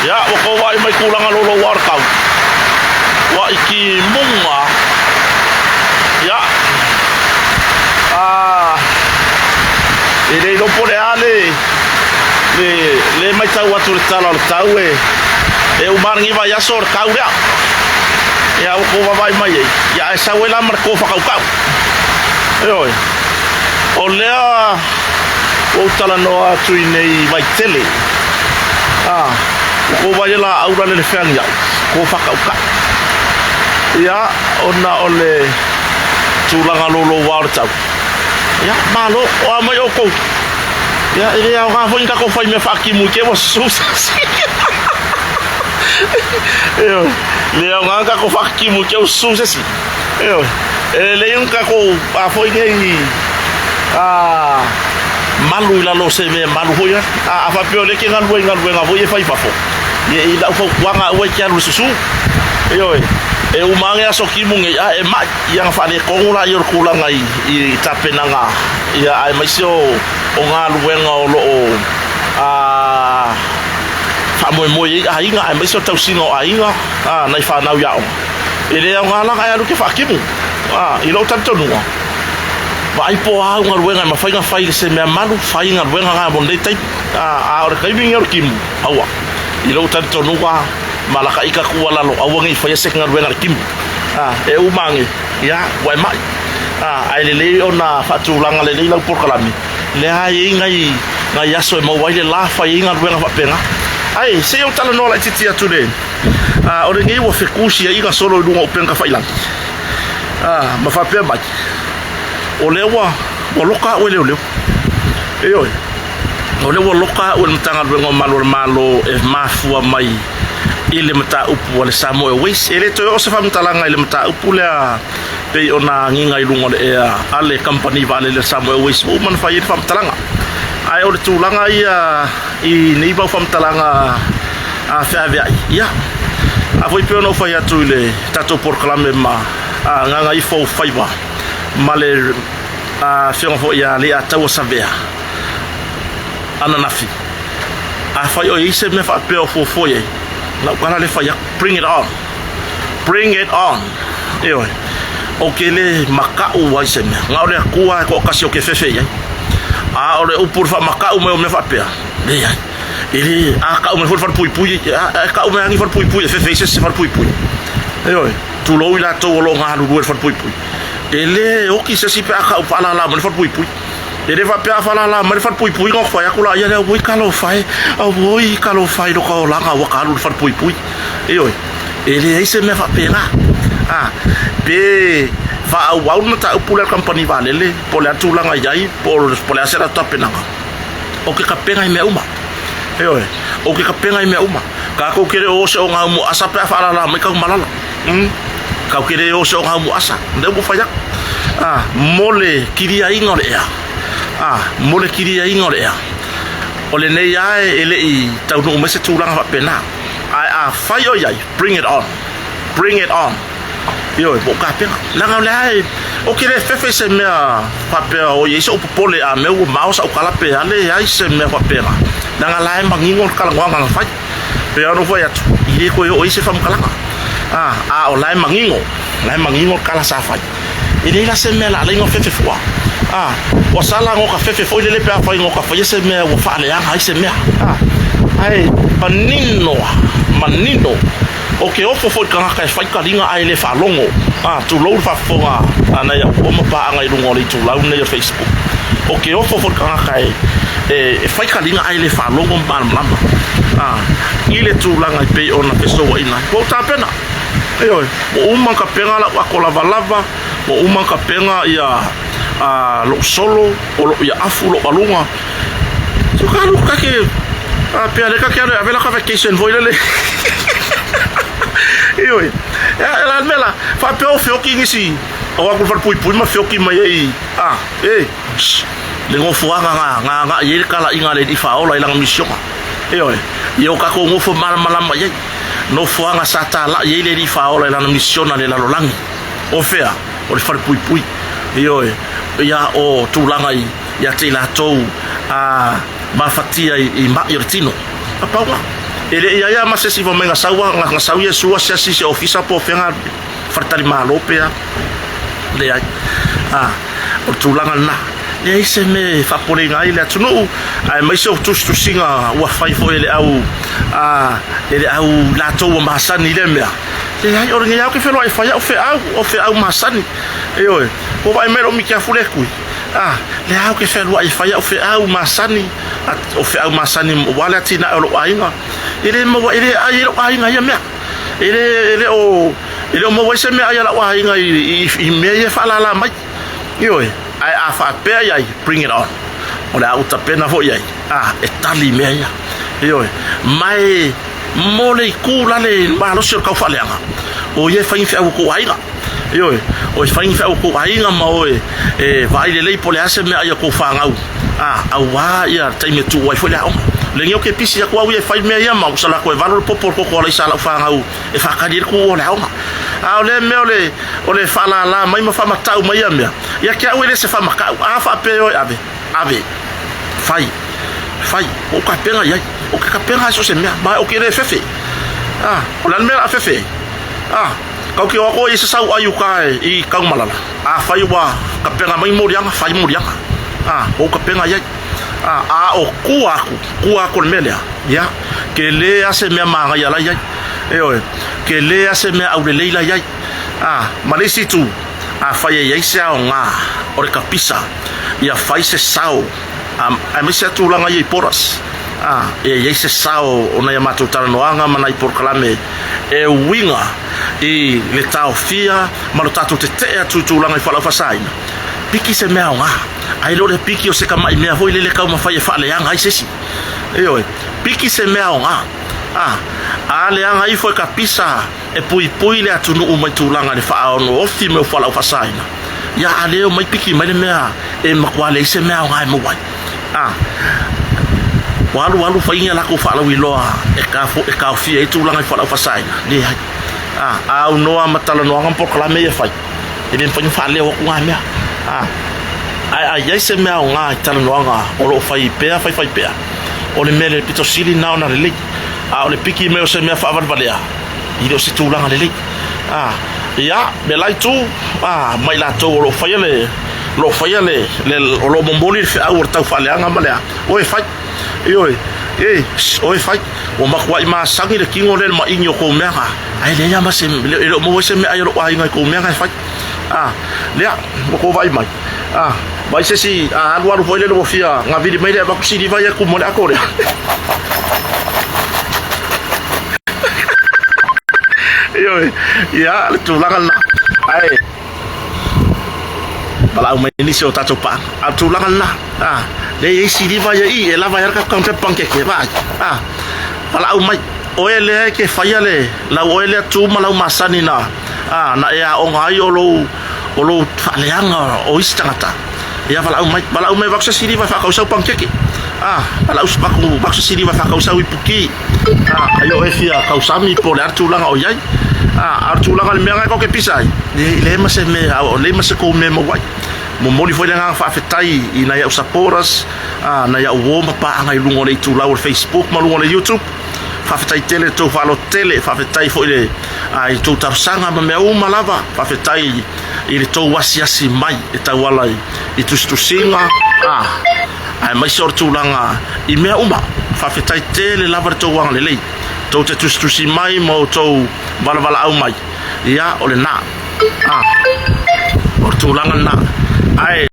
Ia, ua kou vaai mai tulaga louloua o le tau. Ua i timuga. Ia, a, e le iloa po o le a le, le, le matau atu i le tala o le tau e, e uma lava lenei vaiaso o le tau lea. Ia, ua kou vaavaai mai ai, ia ae sau ai la ma le kofakaukau. Ioe. O lea ua ou talanoa atu i nei Vaitele, a, ua kou vaai le laau la le feagiai, kofakaukau. Ia, ona o le tulaga louloua o le tau. Ia, malo, o a mai outou. Ia, e le aoga foi ni tatou faimea faatimu i te i ua susu se isi. Ioe, le aoga ni tatou faatimu i te i ua susu se isi. Ioe, e lelei ona tatou a foi nei a malu i lalo o se mea malu foi a. A faapea o lea e te galue i galuega foi e fai i fafo, ia i lau fautuaga aua e te alu i le susu. Ioe, e uma ane aso timu nei a e mai, ia ona faaletonu lea o le tulaga i tapenaga, ia aemaise o galuega o lo o a faamoemoe i ai aiga, aemaise o le tausiga o aiga, a nai fanau i aoga. E le aoga la ae alu e te faatimu. A, i lou talitonuga, vaai po o a au galuega e mafai ona fai i se mea malu, fai galuega na mo lenei taimi. A, a o le taimi lenei o le timu, aua. I lou talitonuga, ma lata ita tuualalo, aua ne i faia se galuega i le timu. A, e uma ane, ia, ua e mai. A, ae lelei ona faatulaga lelei lau polokalame, lea e i ai nai, nai aso e maua ai le la, fai ai galuega faapena. Ae, se i ou talanoa laitiiti atu i le A, o lenei ua fetusiaiga solo i luga o upega tafailagi, a, ma faapea mai, o lea ua, ua loka au e leoleo. Ioe, o lea ua loka au e le Matagaluega o Malu o le Malo e mafua mai i le mataupu a le Samoa Airways. E le toe oo se faamatalaga i le mataupu lea pei ona agiga i luga o le ea a le kamupani vaalele a le Samoa Airways ua uma ona fai ai le faamatalaga. Ae o le tulaga ia i nei mau faamatalaga a feaveai, ia, a foi pei ona ou fai atu i le tatou polokalame ma Gagaifo Faiva ma le afioga foi ia Leiataua Savea ananafi, afai o i ai se mea faapea o fuafua i ai, lau tala lea e fai atu, bring it on, bring it on. Ioe, ou te le makaʻu ai se mea, na o le Atua e toatasi ou te fefe i ai. A o le upu i le faamaka'u mai o mea faapea, leai. E le, a ka'u mai foi le falepuipui, a ka'u mai lava ni falepuipui e fefe ai se isi falepuipui. Ioe, tulou i latou o lo o galulue i le falepuipui. E le oti se isi pe a ka'u faalala mai le falepuipui. E le faapea a faalala mai le falepuipui ona fai atu laia lea, auoi talofa e, auoi talofa i lo ka olaga ua ka alu i le falepuipui. Ioe, e leai se mea faapena. A, pe faaauau le mataupu lea a le kamupani vaalele, po o le a le tulaga i ai, po o le a se latou tapenaga, o ke kapena i mea uma. Ioe, o ke kapena i mea uma. Kākou ke le o se o ngā umu asa pe a whaalala mai kau malala. Kau ke le o se o ngā umu asa. Lea ua whai aku. Ah, mo le kiriaiga o le ea. Ah, mo le kiriaiga o le ea. O lenei ae e le i taunuu mai se tulaga faapena. Ae afai o i ai, bring it on. Bring it on. Ioe, po o kapena. Leaga o lea e, o ke le fefe se mea faapea o i ai soʻu popole a mea ua mao saʻu kala pe a, leai se mea faapena. Leaga la e manino le talanoaga na fai. Pei ona ou fai atu, i le toe oo ai se faamatalaga. A, a o la e manino, la e manino le tala sa fai. E leai la se mea la alai ona fefe fua. A, ua sala no ka fefe foi lele pe afai no ka faia se mea ua faaleaga ai se mea. A, ae manino, manino. O ke ofo foi i le tagata e fai taliga ae le faalogo. A, tulou le faafofoga a nai au uo ma paaga i luga o le itulau lenei o le Facebook. O ke ofo foi i le tagata e, e, e fai taliga ae le faalogo ma malamalama. A, i le tulaga e pei ona fesouaina ai. Ua ou tapena. Ioe, ua uma ona tapena lau ato lavalava, ua uma ona tapena ia a, lou solo, o lou iaafu, lou aluga. So ka alu ka ke a pea le ka ke alu e ave laka vacation foi lele. Ioe. E a la mea la, faapea o feoki nisi o aku le falepuipui ma feoki mai ai a e shh, le nofoaga nga nga agai ai le talaiga a le Alii Faaola i lana misiona. Ioe. Ia o tatou nofo malamalama i ai. Nofoaga sa talai ai le Alii Faaola i lana misiona i le lalolagi. O fea? O le falepuipui. Ioe. Ia o tulaga i ia te i latou a mafatia i maʻi o le tino. Na pau lena. E le i ai a ma se isi fai mai na sau a, na sau Iesu asiasi i se ofisa po o fea na faletalimalo pe a. Leai. A, o le tulaga lena. Leai se mea e faapopoleina ai le atunuu, aemaise o tusitusiga ua fai foi e le au, a, e le au latou ua masani i lea mea. Leai, o lenei lava ou te feloai e fai au feau, o feau masani. Ioe, ua vaai mai lou mitiafu lea e tui. A, lea lava ou te fealuai e fai au feau masani, o feau masani aua le atinae o lou aiga. E le maua, e le ai ai lou aiga i ia mea. E le, e le o, e le o maua ai se meaai a lou aiga i, i, i mea ia e faalala mai. Ioe, ae a faapea i ai, bring it on. O le a ou tapena foi i ai, a, e tali mea ia. Ioe, ma e mo le itu la le malosi o le taufaaleaga, o ia e fai ni feau a tou aiga. Ioe, o e fai ni feau a tou aiga ma o e, e vaai lelei po o le a se meaai a tou fanau, a, aua ia le taimi e tuu ai foi le aoga. O lenei ou te pisi atu au ia e fai mea ia ma ou sala atu e valo le popo o le toto alaisa a lau fanau e faatali ai le tuua o le aoga. A o lea mea o le, o le faalala mai ma faamatau mai ia mea, ia te au e le se faamatau. A faapea e o e ave, ave, fai, fai, ua ou tapena i ai. Ou te tapena i so o se mea, ma ou te le fefe. A, o le a le mea o le a fefe ai? A, kau te o atu ai i se sau ai uka i Taumalala, afai ua tapena mai moliaga, fai moliaga. A, ua ou tapena i ai. A, a o tua atu, tua atu o le mea lea, ia, tele lava se mea manaia la i ai. Ioe, tele lava se mea aulelei la i ai. A, ma le isi itu, afai e i ai se aoga o le kapisa, ia fai se sao, a, aemaise lava tulaga ia i borders, a, ia i ai se sao o nai a matou talanoaga ma nai polokalame e uiga i le taofia ma lo tatou tetee atu i tulaga i fualaau faasaina, piki se mea aoga. Ae le o le piki o se tamai mea foi lele taumafai e faaleaga ai se isi. Ioe, piki se mea aoga. A, a leaga ifo e kapisa e puipui le atunuu mai tulaga i le faaonofi mai o fualaau faasaina, ia a le omai piki mai le mea e matua leai se mea aoga e maua ai. A, ua alu alu fai ni a latou faalauiloa e e taofia ai tulaga i fualaau faasaina, leai. A, a aunoa ma talanoaga ma polokalame ia e fai, e le mafai ona faaleo atu na mea. A, ae a i ai se mea aoga i talanoaga o lo o fai pea faifai pea, o le mea le pito sili lena ona lelei. A o le piki mai o se mea faavalevalea, e le o se tulaga lelei. A, ia, me la itu, a, ma i latou o lo o faia le, o lo o faia le, le, o lo o momoli le feau o le taufaaleaga ma le a, o e fai. Ioe, e, o e fai. Ua matuai masani le tino lea i le maini o kou mea na, ae leai lava ma se, e le o maua ai se meaai a lou aiga i kou mea na e fai. A, lea, ua kou vaai mai. A, vaai se isi, a alu alu foi lele ua fia gavili mai lea avatu siliva ia tumu ai le ato lea. Ioe, ia, le tulaga lena. Ae, valaau mai nisi o tatou paaga. A o le tulaga lena, a, lea e i ai siliva ia i i, e lava ai lava le tatou taumafai panikeke, vaai, a, valaau mai. Oe lea e te faia le lau oe lea tu ma lau masani na, a, na e aoga ai o lou, o lou faaleaga o isi tagata. Ia valaau mai, valaau mai avatu se siliva e faatausau panikeke. A, valaau avatu, avatu se siliva e faatausau ipuki. A, ai o e fia tausami po o le a le tulaga o i ai. A, a o le tulaga o le mea lena e tou te pisa ai, e leai ma se mea, o leai ma se tou mea e maua ai. Momoli foi le agaga faafetai i nai au supporters, a, nai au uo ma paaga i luga o le itulau o le Facebook ma luga o le YouTube. Faafetai tele le tou faalototele, faafetai foi le, a, i tou talosaga ma mea uma lava. Faafetai i le tou asiasi mai e tauala i tusitusiga, a, aemaise o le tulaga i mea uma. Faafetai tele lava le tou agalelei, tou te tusitusi mai ma outou valavalaau mai, ia o lena, a, o le tulaga lena. Ae.